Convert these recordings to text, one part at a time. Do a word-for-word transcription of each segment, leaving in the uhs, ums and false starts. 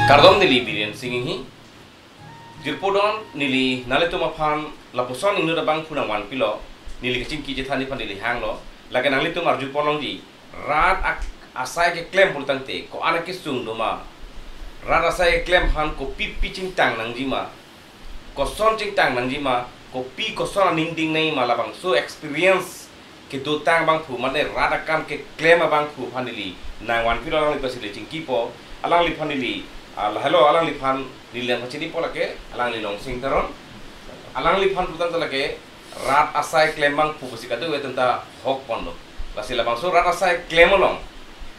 Kardom, neli Biren Sing Inghi. Jirpo don neli nanglitum aphan lapuson inut abangphu nangvanpilo, neli kachingki chethan aphan neli hanglo. Lake nanglitum arjupon longji, rat ak-, asai keklem pulotangte ko-an akesung doma, rat asai keklem aphan kopi pi chingtang nangjima, koson chingtang nangjima, kopi koson aning ding nangjima, labangso experience kedotang abangphu, mane rat akam keklem abangphu aphan neli nangvanpilo, alangli aphansi neli chingkipo. Alangliphan neli, ah, lahelo, alangliphan neli nangpachinipo lake, alangli Longsing Teron. Alangliphan pulotangte lake rat asai klem abangphu pusi kadokave atum ta hokponlo. Lasi labangso rat asai klem along,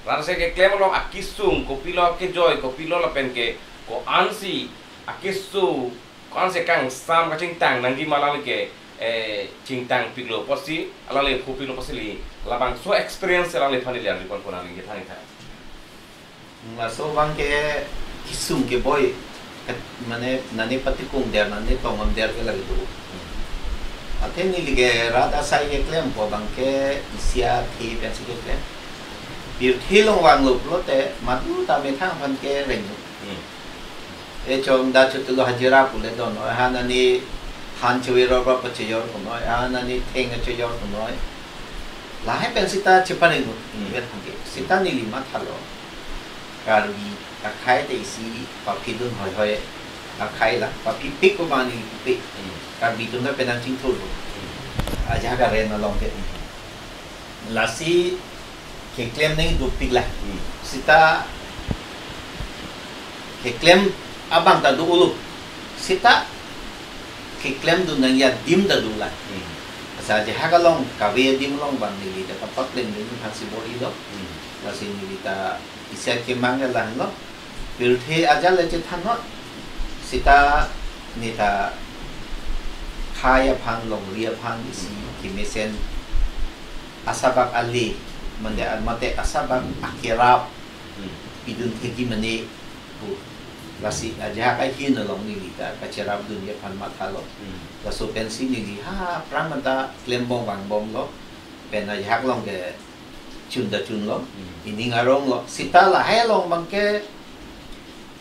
rat asai keklem along akesung kopilo, kejoi kopilo lapen ke ko-ansi akeso, ko-ansi kangsam kachingtang nangjima alangli ke, eh, chingtangpiklo pusi, alangli phopiklo pusi neli labangso experience alangliphan neli arjupon pon, neli kethan itha. Laso abangke kesung keboi, kat-, mane nane patikung der, nane tongam der ke lagi do. Athe neli ke rat asai keklempo abangke isi athe pensi keklem. Pirthe along vanglo pulote madu ta methang aphan kereng. Hmm. E chong da chutulo hajira pule don, o ha nani han chewi rok rok pachejor kunoi, ha nani theng chejor kunoi. Lahai pen sita cheparing. Hmm. Vet hangke. Sita neli mathalo. Karbi akhai te isi paphi dun hoi hoi akhai la, paphi pik ko bang neli pik. Hmm. Karbi atum ta penang chingthur. Hmm. Ajahak aren along ke. Lasi keklem nangji dopik la. Hmm. Sita keklem abang ta do-olo. Sita keklemdun nangji adim ta do la. Hmm. Asa ajahak along kave adim along bang neli ta kapaklem dun aphansi bor-ilo. Hmm. Lasi neli ta isi akemang ke lahenlo. Pirthe ajat le chethannon. Sita neta khei aphan, longri aphan isi kemesen asabak ale, mane mate asabak akerap Hmm. pidun thekji mane pu. Lasi ajahak ahin along neli ta kacherapdunji aphan mathalo. Hmm. Laso pensi neli ha aphrang anta klembom vangbomlo. Pen ajahak along ke chun ta chunlo, Hmm. ining aronglo. Sita lahai along abangke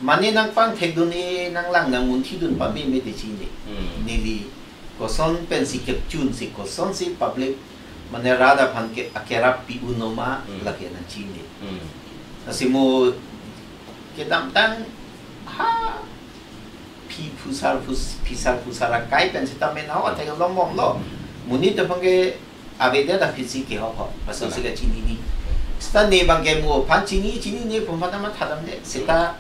mane nangpangthekdun, e nanglang nangmunthidun pameme te chini. Hmm. Neli koson pensi kepchunsi, kosonsi public mane rat aphan ke akerap pi-unoma Hmm. lake nangchini. Hmm. Lasi mo kedamtang ha phi phusar phus-, phisar phusar akai pen sita mena ho atheng lombomlo. Monit abangke avedet aphisi kehok ho, laso si kachinine. Sita ne abangke mo aphan chini, chinine pu aphan ta mathadamde. Sita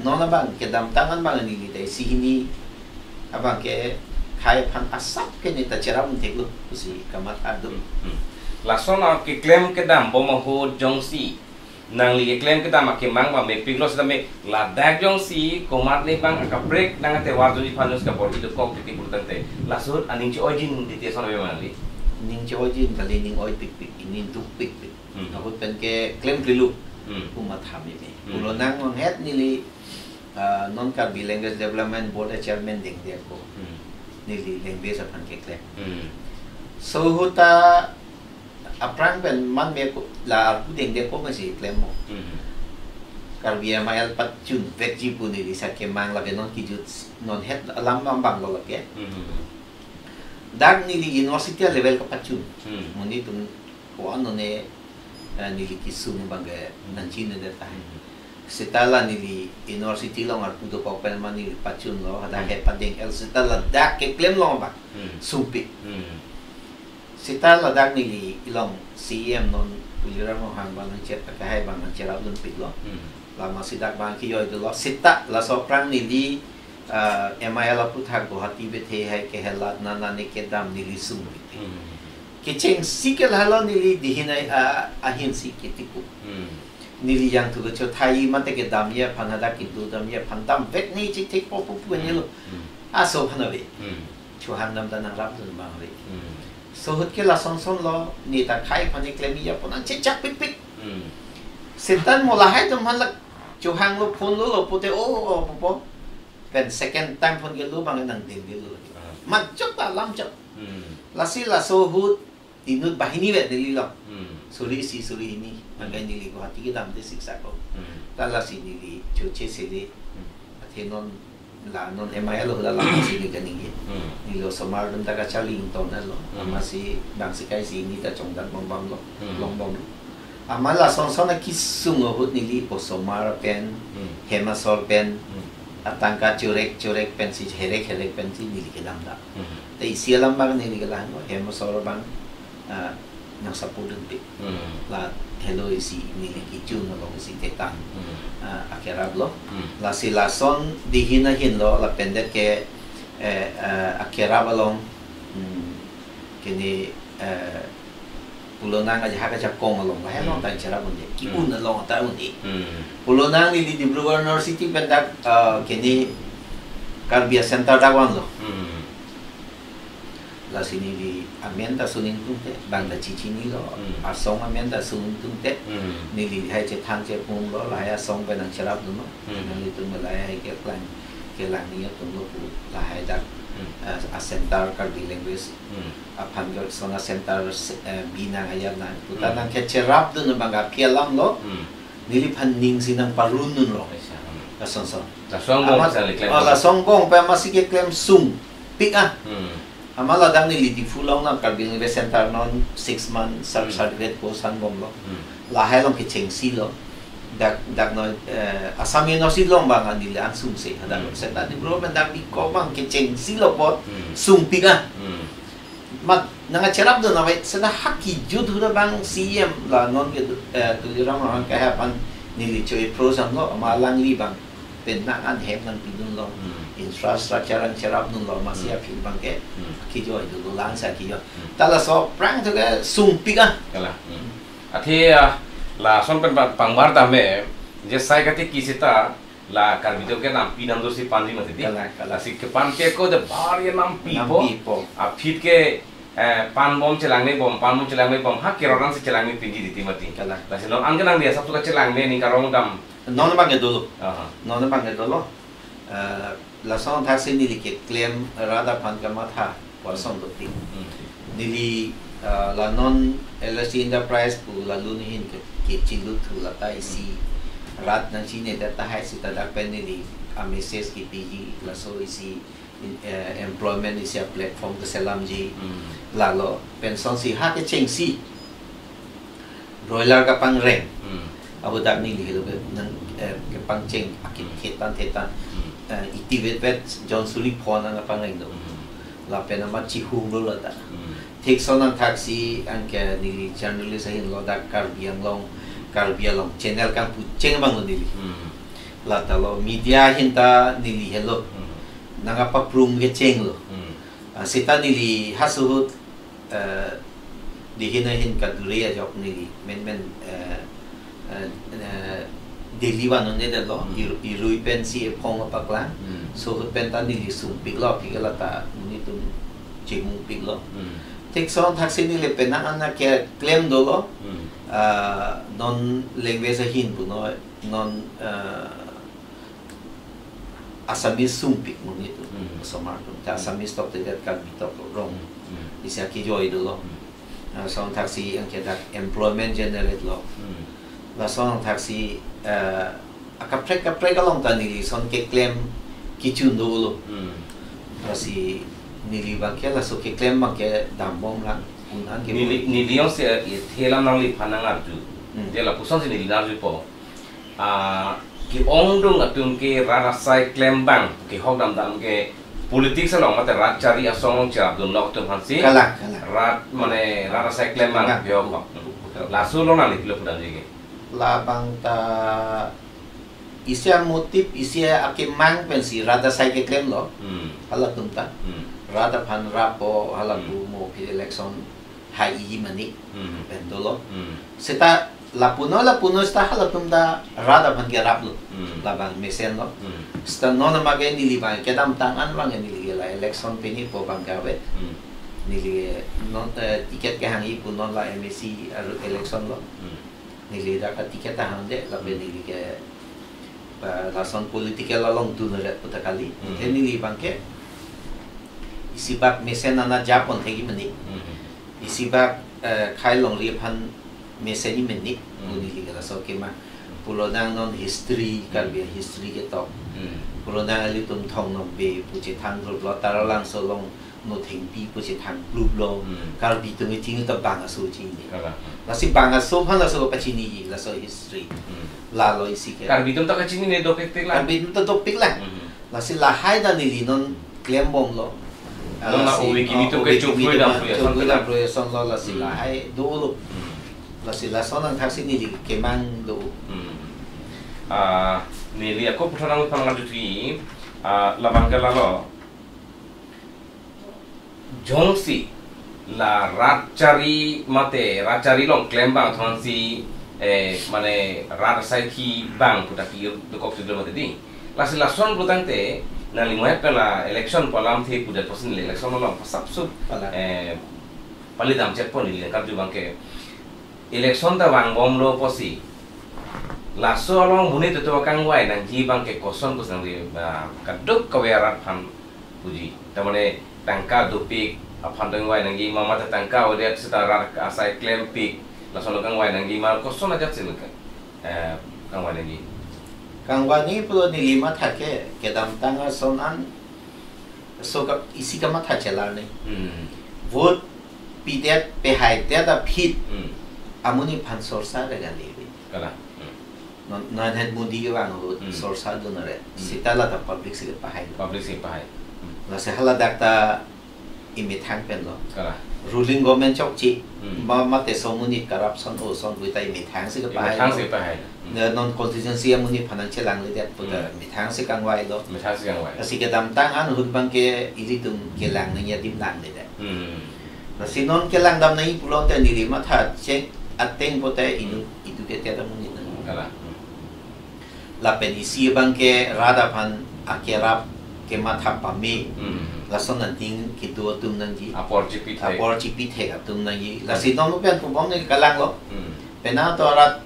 non abang kedamtang an abang neli ta isi hini abangke khei aphan asap ke neta cherapdun theklo pusi kamatha do. Hmm, hmm. Lason akeklem kedambom ahut jongsi nangli keklem kedam akemang abang mepiklo, sitame ladak jongsi komatne abang akaprek nangtovar dunji aphan jongsi kabor-i dokok titi pulotangte, laso ahut aning che-oijin titi ason ave ma nangli? Ning che-oijin kali, ning oipikpik, ning dukpikpik. Hmm. Ahut pen ke klemklelo Hmm. pu mathame me. Hmm. Pulo nang nonhet neli, ah, non Karbi Language Development Board a chairman dengde ako. Hmm. Neli language aphan keklem. Hmm. So ahut ta aphrang pen man me ko la arpu dengde ko masi klemmo. Hmm. Karbi M I L pachunvekji pu neli sa kemang lake, non kijut nonhet alam abanglo lake. Hmm. Dak neli university level kapachun. Hmm. Monit atum ko-an none, eh, neli kesung abangke nangchinine tahai. Hmm. Sita la neli university along arpu dokok pen ma neli pachunlo, hadak Hmm. he padeng el sita ladak keklem along abang Hmm. sungpik. Hmm. Sita ladak neli ilong C E M non Tuliram Ronghang abang nangchet akahai abang nangcherapdunpiklo. Hmm. Lama sita abang kejoi dolo. Sita laso aphrang neli, ah, M I L aphuthak Guwahati bethe hai kehelat nana ne kedam neli sungpik. Hmm. Kechengsi ke lahelo neli dihin ai, ah, ahinsi ketiku. Hmm. Neli jangthu kechothai mate kedamji aphan, hadak kedodamji aphan damvek ne chithekpo pu pu nelo. Hmm. Aso aphan ave. Hmm. Chohang dam ta nangrapdun abang ave. Hmm. So ahut ke lason sonlo, neta khei aphan klemji aphan nangchechak pikpik. Hmm. Sita mo lahai atum aphan la chohanglo, phone lo lo pute o o pupo. Pen second time phone kelo abang nangdengdelo. Ah. Majok ta alam chok. Hmm. Lasi laso ahut inut banghini vet neli lo. Hmm. Suri isi suri hini, hmm, angkai neli Guwahati kedamte siksak lo. Hmm. Ta lasi neli choche sele. Hmm. Athe non la non M I L lo la lama sini kaningje. Hmm. Neli osomar atum ta kacharli ingtonlo. Hmm. Amatsi bang sikai si hini ta chongdat bom bom lo. Hmm. Long bom lo. Amat lason son akesung ahut neli osomar pen, hmm, hem asor pen, hmm, atangka chorek chorek pensi herek herek pensi neli kedam ta. Hmm. Te isi alam bang neli kelang lo, hem asor bang, ah, nang support dunpik. Hmm. La helo isi neli kechun along isi tetang, hmm, ah, akerap lo. Hmm. Lasi lason dihin ahin lo, lapen det ke, eh, eh, akerap along, hmm, kene, eh, pulonang aja hak ajakong along, lahai along, hmm, ta cherap un-e. Ki, hmm, un along ta un-e. Hmm. Pulonang neli Dibrugarh University pen dak, eh, kene Karbi a-center dak vanlo. Hmm. Lasi neli amen ta suning tungte, bang ta chechinilo, hmm, asong amen ta suning tungte, hmm, neli hai chethang chepung lo, lahai asong pen nang cherap dunlo, hmm, nanglitum lahai hai kelang, kelang ni atum lo pu, lahai dak, hmm, eh, a-center Karbi language, hmm, aphan ke sona center, eh, binang ayar nang, pu ta, hmm, nang kecherap dun bang aphi alam lo, hmm, neliphan ning si nang parun dunlo. Acha, hmm. Lason son. Lason angbong, amat, sa le klem, oh, bom. Lason angbong pen amatsi keklem sungpik ah. Hmm. Amat ladak neli Diphu along nang Karbi Language Center non six month cer-, hmm, certificate course an bomlo. Hmm. Lahai along kechengsi lo. Dak, dak non, eh, Assamese non si long bang neli angsung se. Hadak, hmm, seta Dibrugarh pen dak biko bang kechengsi lo apot, hmm, sungpik ah. Hmm. Mat nang acherap dun ave, seta ha kejut ahut bang C E M la non ke, eh, Tuliram Ronghang ke aphan neli cho-approach lo, amat alangli bang pen nang an hem nangpi dunlo. Hmm. Infrastructure nang cherap dunlo, amatsi, hmm, aphi bang ke, hmm, kejoi dunlo, lang sa kejoi. Hmm. Ta laso aphrang thu ke sungpik ah. Kalang. Hmm. Athe, ah, lason pen pang-, pangbar tame, je sai katiki seta, la Karbi atum ke nampi nam dosi panji mati di. Kalang, kalang. Lasi kepan ke ko de bar ya nampipo. Nampipo. Aphi ke, eh, pan bom chelangne bom, pan bom chelangne bom, ha kerorang si chelangne pinji titi mati. Kalang. Lasi non an ke nang dia sabtu ka chelangne ning karong dam. Non bang ke dolo. Aha. Non bang ke dolo. Eh, lason thaksi neli keklem rat aphan kamatha, hmm, kosong dopik. Hmm. Neli, eh, la non L S T Enterprise pu la lun ahin ke, kechilut thu lata isi, hmm, rat nangchinine tahai seta dak pen neli a-message kepiji, laso isi, eh, employment isi a-platform keselamji, hmm, lalo pensi ha kechengsi broiler kapangreng. Hmm. Ahut dak neli helo ke nang, eh, kepangcheng akit, hmm, thetan thetan. Hmm. Eh, iti vet vet jon suri phongo nang kapangreng do. Hmm. Lapen amat chihung lo lata. Hmm. Thik ason nang thaksi anke neli journalist ahin lo dak Karbi Anglong, Karbi Anglong channel kangpu cheng abang lo neli. Hmm. Lata lo media ahin ta neli helo. Hmm. Nang kapaprum kecheng lo. Hmm. Ah, seta neli ha suhut, eh, dihin ahin kadure ajok neli, men men, eh, eh, eh, Delhi van un-e detlo, hmm, ir-, irui pensi ephong apaklang, hmm, suhut pen ta neli sungpik lo, aphi ke lata monit atum chemungpik lo. Hmm. Thik ason thaksi neli penang an keklem dolo, hmm, ah, non language ahin punon, non, ah, Assamese sungpik monit atum, hmm, osomar atum. Ta, hmm, Assamese tokte det Karbi tok rong. Hmm. Isi akejoi dolo. Hmm. Ah, lason thaksi anke dak employment generate lo. Hmm. Lason thaksi, eh, akaprek kaprek along ta neli lason keklem kechun dolo. Hmm. Lasi neli bang ke laso keklem bang ke dambom lang. Un-an ke neli, bor-, neli jongsi, eh, thelam nangliphan nang arju. Hmm. Dia lapuson si neli nang arjupo. Ah, ke-ongdung atum ke rat asai klem abang, kehok dam dam ke politics along mate rat chari asong along cherap dunlok atum aphansi. Kalang, kalang. Rat mane rat asai klem abang, kalang, kehok abang. Kalang. Laso along nangli pilo pudamji ke. Labang ta isi a-motive, isi akemang pensi rat asai keklem lo. Hmm. Halatum ta. Hmm. Rat aphan rappo, hala, hmm, pu mo aphi election haiji mane. Hmm. Pen dolo. Hmm. Seta lapunon lapunon seta halatum ta rat aphan kerap lo. Hmm. Labang mesen lo. Hmm. Seta non abang ke neli bang kedamtang an bang neli ke la election penipo bang ke ave. Hmm. Neli ke non, eh, ticket kehangji pu non la M A C aru election lo. Hmm. Neli dak a-ticket ta hangde, lapen, hmm, neli ke, eh, lason political along dunre puta kali. Hmm. Te neli bang ke, isibak mesen ana japon thekji mane. Hmm. Isibak, eh, khei longri aphan mesen ni menik, Hmm. uni lika laso kemang. Pulo nang non history, Hmm. Karbi history ketok. Hmm. Pulo nang ilitum Thong Nokbe pu chethang Ruplo Taralangso along Nothengpi pu chethang Pluplo. Hmm. Karbi atum kechini ta bang aso chini. Kalang. Lasi bang aso aphan laso pachiniji, laso history. Hmm. Lalo isi ke. Karbi atum ta kachinine dopikpik lang. Karbi atum ta dopik lang. Hmm. Lasi lahai ta neli non klembomlo. Non na Lasi, owe kimi oh, atum owe ke kimi chokhui atum dam na pru ya, chokhui son dam pru ya, son lo, lasi Hmm. lahai dolo. Hmm. Lasi lason angthak si neli kemang do. Hmm. Ah, neli ako puthot nangphan ngarju thuji, ah, labang ke lalo. Jongsi la rat chari mate rat chari along klem abang thon si, eh, mane rat asai kebang puta pi dokok sudro mate di. Lasi lason pulotangte, nangli mohet pen la election pu alamthe pudet apotsi neli election along pasapsup, Pala. eh, pali damchetpo, neli nangkarju abang ke election ta vangbomlo apotsi, laso along monit atum kangvai nangji abang ke koson koson nangli, ah, kadokave arat aphan puji. Ta mane tangka dopik aphan kangvai nangji ma, mate tangka avedet seta rat asai klempik, lason kangvai nangji ma, koson ajat si nangka, eh, kangvai nangji. Kangvai nangji pulo neli matha ke, kedamtang ason an, so ka, isi kamatha chelar ni. Hmm. Vote pidet pehaidet aphi Hmm. amonit aphan sorsa re kali. Kalang. Hmm. Non, non het Modi kevang ahut Hmm. sorsa dun re. Hmm. Seta la ta public si kepahai. Public si pahai. Hmm. Lasi haladak ta imethang pen lo. Kalang. Ruling government chokche. Hmm. Ma, mate so amonit corruption o son puta imethang si kepahai. Imethang si pahai. Hmm. Na non constituency amonit aphan nangchelangledet puta Hmm. imethang si kangvailo. Imethang si kangvai. Lasi kedamtang an ahut abang ke ilitum kelang nangji adim langledet. Hmm. Lasi non kelang dam nangji pulote neli matha cheng ateng pote idu, Hmm. idu ke tiada amonit nang. Kalang. Hmm. Lapen isi abang ke rat aphan akerap kematha pame. Hmm. Lason anting kedo atum nangji. Apor chipithek. Apor chipithek atum nangji. Lasi Hmm. non pen pubom ni kalanglo. Hmm. Penang to rat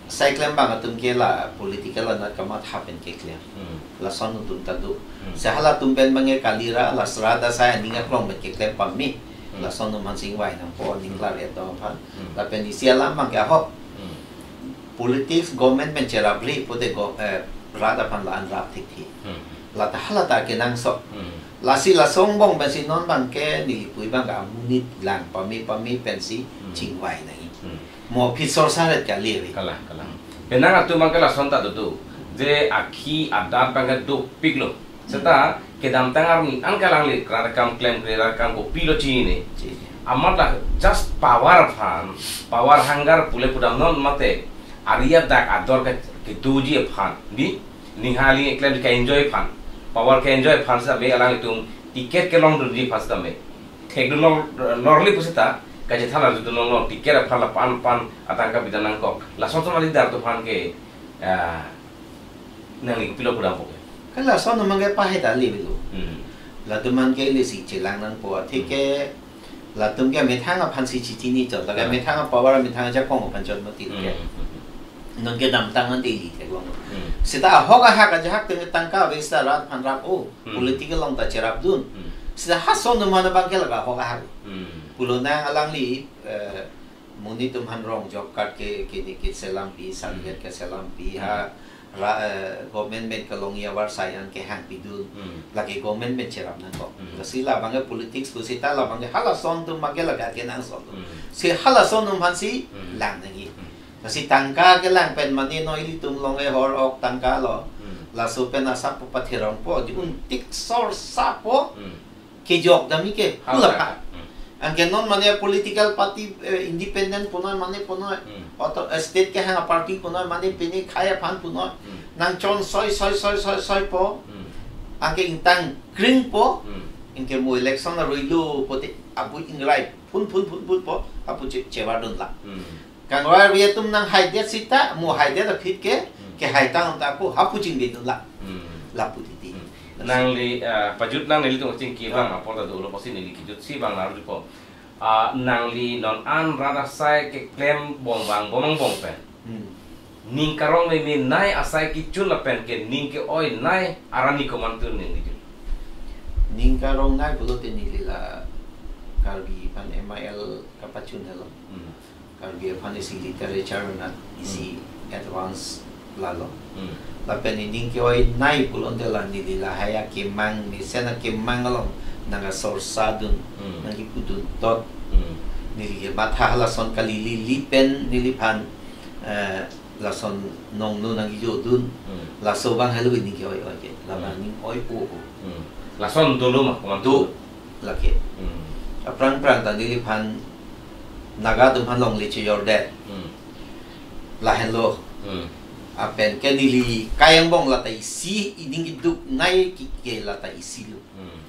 asai klembang atum ke la political anat kamatha pen keklem. Hmm. Lason atum ta do. Hmm. Lasi halatum pen abang ke kali ra, la rat asai aning aklong pen keklem pame. Hmm. Lason atum aphan si ingvai nangpo, aning Hmm. klar-et atum aphan. Hmm. Lapen isi alam abang ke ahok. Hmm. Politics government pen cherapri pote go, eh, rat aphan la-an rap thekthe. Hmm. La ta hala ta kenangsot. Hmm. Lasi lason angbong pensi non abang ke neli pu abang ke amonit lang pame pame pensi Hmm. chingvai nangji. Hmm. Mo aphi sorsa ret kali ave. Kalang, kalang. Penang atum abang ke lason ta do do. Je akhi adat abang ke dopiklo. Seta kedamtang arni an kalang le rat akam klemkle, rat akam kopilo chinine. Chinine. Amat la just power aphan, power hunger pule pudam non mate ari adak ador ke, kedoji aphan. Di, ninghali klem ke-enjoy aphan. Power ke-enjoy aphan seta me alanglitum ticket kelongdunji aphan seta me. Thekdun lor, lorli pusita, kachethan arjudun lor, ticket aphan la pan pan atangka bidan nangkok. Lason son leader atum aphan ke, ah, nangli kopilo pudampo ke? Ke lason atum abang ke pahai ta le avelo. Hmm. Latum abang ke lesi chelang nangpo, atheke latum ke methang aphan si chichini chot, la ke Hmm. methang power, methang ajakong aphan chot mati ke. Hmm. Non kedamtang an te ili theklong. Hmm. Seta ahok ahak ajahak teng tangka ave seta rat aphan rap o, Hmm. political along ta cherapdun. Hmm. Seta halason atum aphan abang ke la ke ahok ahak. Hmm. Pulo nang alangli, eh, monit atum aphan rong job card ke, ke, ke selampi, Hmm. sanjet keselampi, Hmm. ha, ra, eh, government pen kelongji avarsai an kehang pidun. Hmm. Lake government pen cherap nangkok. Hmm. Lasi labang ke politics pusita labang ke halason atum abang ke la ke kenangsot. Hmm. Si halason atum aphan si Hmm. lang nangji. Hmm. Lasi tangka kelang pen mane non ilitum along ke hor ok tangka lo. Hmm. Laso pen asap pu patherongpo, di Hmm. untik sorsapo. Hmm. Kejok damji ke, Hal pula tangka. Pha. Hmm. Anke non mane political party, eh, independent punoi mane punoi. Hmm. Oto, eh, state kehang party punoi mane pine khei aphan punoi. Hmm. Nangchon soi, soi, soi, soi, soipo. Hmm. Anke ingtang kringpo. Hmm. Anke mo election aruilo pote abu ingrai phun, phun, phun, phunpo. Apu che, chevardun la. Hmm. Kangvai atum nanghaidet seta, mo haidet aphi ke, Hmm. kehaitang ta ko, hapu chingdedun la. Hmm. Lapu titi. Hmm. Nangli, ah, pajut nang nelitum chingki abang, Ah. apor ta dolo apotsi neli kejutsi abang nang arjupo. Ah, nangli non an rat asai keklem bom vangbom angbong pen. Hmm. Ning karong memenei asai kechun lapen ke ning ke-oinei arni komantu neli kejut. Ning karongnei pulote neli la Karbi aphan M I L kapachun helo. Hmm. Karbi aphan isi literature na isi advance lalo. Hmm. Lapen ining ke-oi nai pulote la neli lahai akemang, mesen akemang along nangkasorsa dun, Hmm. nangkipudun tot. Hmm. Neli ke matha halason kali lili pen neliphan, eh, lason nongno nangkejodun. Hmm. Laso abang helo ining ke-oi-oi ke. Labang Hmm. ning oi-o-o. Hmm. Lason dolo ma, komantu? Do, lake. Hmm. Aphrang phrang ta neliphan Naga atum aphan longle chejordet. Hmm. Lahenlo. Hmm. Lapen ke neli kai angbong lata isi, ining keduk nai ke, ke lata isi lo. Hmm.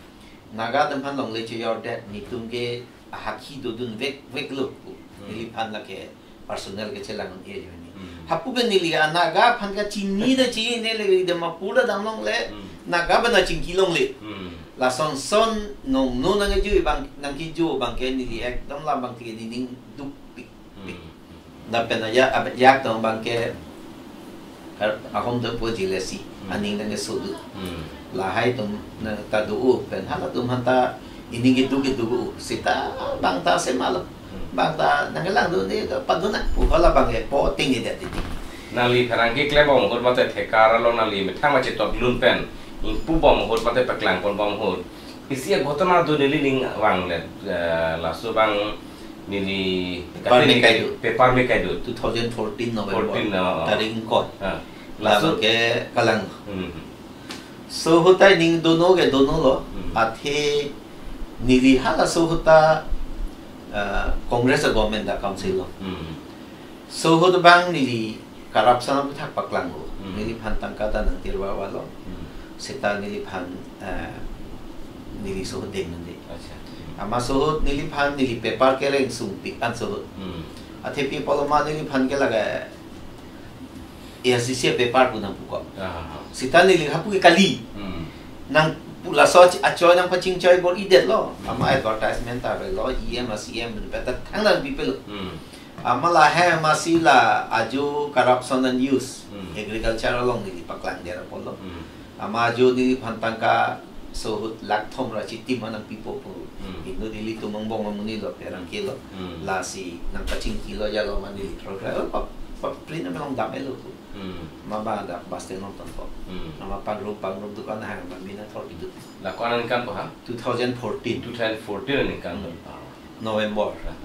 Naga atum aphan longle chejordet, netum ke ahakhi dodun vek vek lo. Hmm. Neliphan lake personal kechelang un-e ajoine. Hmm. Hapu ke neli a Naga aphan kachini ta chinine le, Dimapur ta damlongle, Hmm. Naga abang ta chingki longle. Hmm. Lason son nongno nangkejo abang, nangkejo abang ke neli ekdom labang ti nening dukpik. Hmm. Lapen ajak, ajak atum abang ke kar-, ahom atum puji lesi, Hmm. aning nangkeso dun. Hmm. Lahai atum nang ta do-o pen halatum aphan ta ining keduk keduk-o. Seta bang ta sema lo. Hmm. Bang ta nangkelang dun, ne padun na. Pu halabang ke po ting ni det titi. Nangli pherangke klembom ahut mate thekar along nangli methang ma chetok lun pen ingpubom ahut mate paklangponbom ahut, isi aghotona do neli ning vanglo, eh, laso abang neli Paper me kaido. Paper me kaido. Two thousand fourteen November. Fourteen, oh, oh. Tarik ingkoi. Ah. Laso Laso ke kalang. Hmm. Laso ahut ta ining dono ke dono lo. Hmm. Athe neli halaso ahut ta, eh, Congress government ta council lo. Hmm. Laso ahut abang neli corruption aputhak paklanglo. Hmm. Neliphan tangka ta nangtirwa valo. Hmm. Seta neliphan, eh, neli laso ahut deng nangde. Acha. Amat laso ahut neliphan neli paper kereng sungpik an laso ahut. Hmm. Athe pi apotlo ma neliphan ke lake A I C C paper pu nangpukok. Ah, ah, ah. Seta neli hapu ke kali. Hmm. Nang pu laso ach-, achoi nangpachingchoi bor-idetlo. Hmm. Amat advertisement ta avelo, E M a C M pen ta thang nangpipelo. Hmm. Amat lahai amatsi la ajo corruption and use, Hmm. agriculture along neli paklangdet apotlo. Hmm. Amat ajo neliphan tangka laso ahut lakh thom ra chitim ma nangpipo pu. Hmm. Inut ilitum angbong amonit lo, pherangke lo. Hmm. Lasi nangpachingkilo jalo ma neli program. Oh, pa, pa print along dam-etlo pu. Hmm. Amat bang dak bus stand along tangkok. Hmm. Amat pangrum pangrum dukan hang ma mina thor idut. La ko-an aningkan pu ha? Two thousand fourteen. Two thousand fourteen aningkan pu. Hmm. Ah. November. Ah.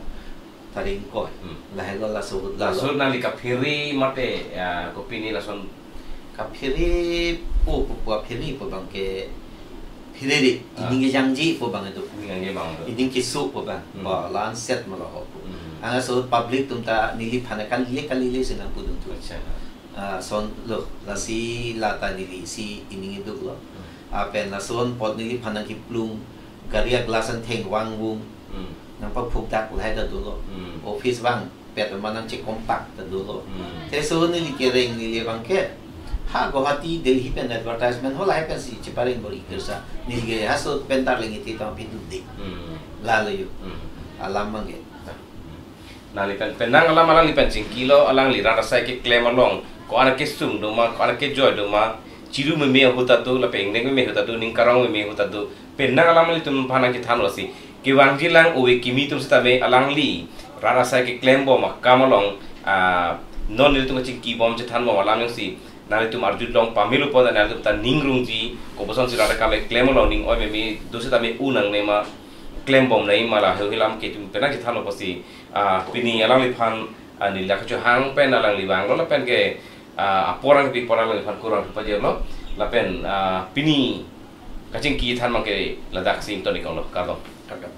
Tarik ingkoi. Hmm. Lahelo laso ahut Laso lalo. Nangli kaphere mate, ya, kopine lason? Kaphere, oh, pu, pu kaphere pu abang ke pherere, Ah. ining kejangji pu abang do. Ining kejangji abang do. Ining keso pu abang. Hmm. Ba, la-an set ma lo ho pu. Hmm. Anke laso ahut public atum ta neliphan kalile kalile si nangpudun thu. Acha. Ah, lason lo, lasi lata neli isi ining keduk lo. Hmm. Lapen lason apot neliphan nangkeplung gari a-glass an thengvang vung. Hmm. Nangpaphukdak lahai ta dolo. Hmm. Office vangpet ma nangchekompak ta dolo. Hmm. Te laso ahut neli kereng neli abang ke, ha Guwahati, Delhi pen advertisement halahai pensi chepareng bor-i kersa. Neli ke halaso pen tarleng iti tang pidun de. Hmm. Lalo yo. Hmm. Alam abang ke. Hmm. Nangli pen, penang alam alangli pen chingkilo, alangli rat asai keklem along ko-an kesung do ma, ko-an kejoi do ma, chiru meme ahut ta do, lapen ingnek meme ahut ta do, ning karong meme ahut ta do. Penang alam nanglitum aphan nangchethanlo si. Kevangji lang ove kimi atum setame alangli rat asai keklembom akam along, ah, non nelitum kachingkibom chethanbom alam jongsi nanglitum arjulong pamelo pon nanglitum ta ning rungji, kopuson si rat akam keklem along ning oi meme do setame un nangne ma, klembom nangji ma, la heuhilam ke itum penang chethanlo pusi, ah, pini alangliphan, ah, neli la kachohang pen alangli vanglo lapen ke, ah, apor nangkepi apor alangliphan kurvangthu pajirlo lapen, ah, pini kachingki than abang ke ladak si ington-ik onglo, kardom. Kardom.